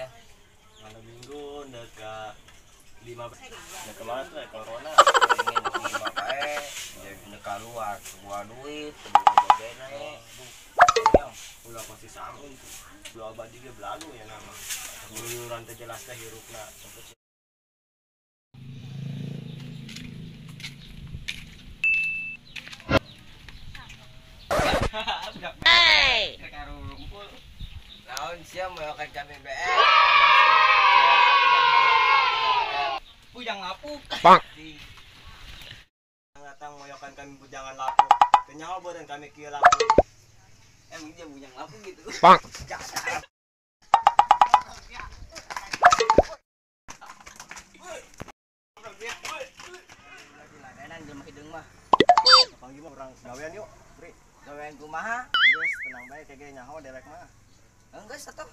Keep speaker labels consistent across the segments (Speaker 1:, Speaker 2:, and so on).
Speaker 1: ya.
Speaker 2: Malam minggu dekat 5 ya kemana tuh ya corona.
Speaker 1: Ingin lima pae, jadi keluar sebuah duit, sebuah bebena ya.
Speaker 2: Ulah pasti sanggup tuh. Lu abadi ge belalu ya nama. Guyuran teh jelas teh hirupna.
Speaker 1: Hey. Naon sia moyokan kami BR.
Speaker 3: Bujang lapuk.
Speaker 2: Bang. Datang moyokan kami bujangan lapuk. Teu nyaho beureun kami kieu lapuk.
Speaker 3: Emang dia bujang lapuk gitu.
Speaker 2: Bang.
Speaker 3: Lagi ladenan jelema hideung mah.
Speaker 2: Panggil mah urang gawean yuk, Ri.
Speaker 3: Gawean kumaha?
Speaker 2: Geus tenang bae kege nyaho dewek mah.
Speaker 3: Enggeus atuh.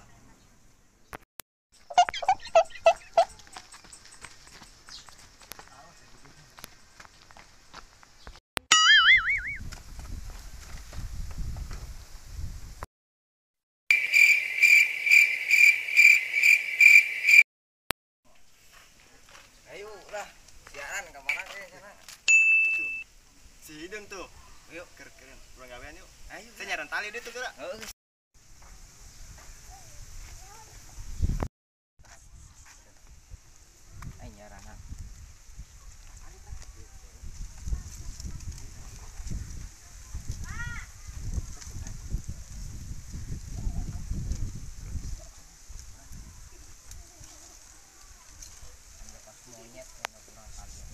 Speaker 3: Ayo lah, siaran ke mana eh sana.
Speaker 2: Tuh. Si Hidung tuh. Yuk, keren. Urang gawean yuk.
Speaker 3: Ayo.
Speaker 2: Saya nyaran tali deh tuh geura.
Speaker 3: Heeh. Ayo nyarana. Pas monyet yang kurang kalian.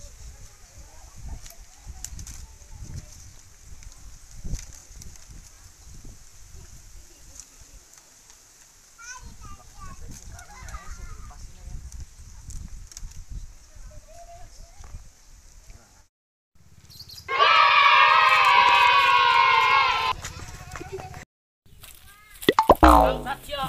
Speaker 4: Bangsat sia.